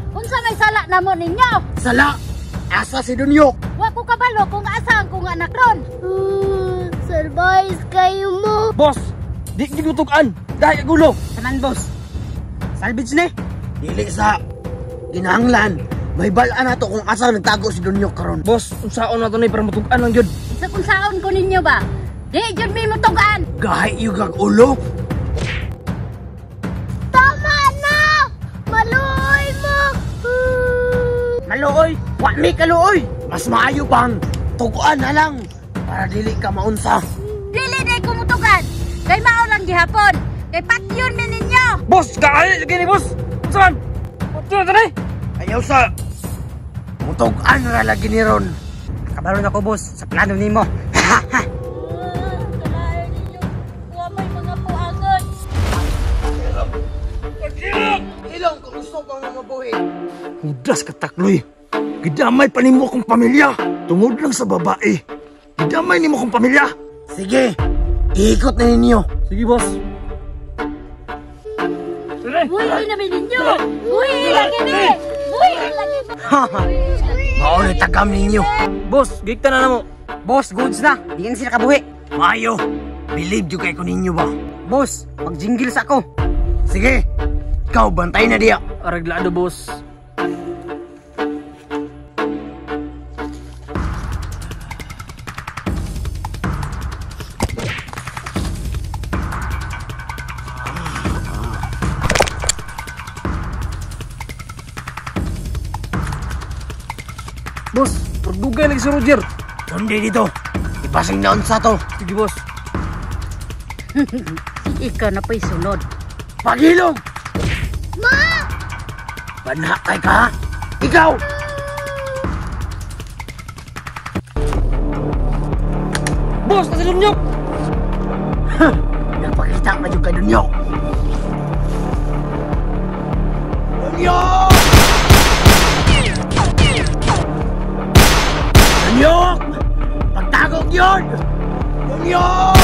Unsa may sala namo ninyo? Sala? Asa si Dunyok? Wa ko kabalo kung asa ang kong anak ron. Surprise kayo mo. Boss, di ginutukan. Dahil gulo. Tanan boss. Salvage ni. Dili sa ginahanglan. May balaan nato kung asa nagtago si Dunyok karon. Boss, unsaon na to ni para mutugan lang jud. Sa kung saon ko ninyo ba? Di jud mi mutugan. Gahi yung kag ulo. Tama na! Maluoy mo! Maluoy? Wa mi kaluoy. Mas maayo pang tuguan na lang para dili ka maunsa. Dili day ko mutugan. Kay mao lang gihapon. Kay patyon mi ninyo. Boss, gahi lagi ni boss. Unsa man? Patyon na ni. Ayaw sa mutugan ra lagi ni ron. Kabalo na ko boss sa plano nimo. Kalain ninyo. Wa may mga puangon. Ilong kung gusto pang mamabuhi. Hudas ka takloy. Gidamay pa nimo akong pamilya. Tungod lang sa babae. Gidamay nimo akong pamilya. Sige, iikot na ninyo. Sige boss. Buhi namin ninyo. Buhi lagi ni. Buhi lagi ni. Mao ni tagam ninyo. Boss, gigta na namo. Boss, goods na. Di na sila kabuhi. Maayo. Believe jud kay ko ninyo ba? Boss, magjinggil sa ako. Sige. Ikaw bantay na diya. Areglado boss. Boss, pagdugay lagi si Roger. Kundi dito. Ipasing naon sa to. Sige boss. Ikaw na pa'y sunod. Pagilong! Ma! Banakay ka? Ikaw! Boss, nasa Dunyok! Nagpakita ka yung kay Dunyok! Dunyok! Dunyok! Pagtagog yun! Dunyok!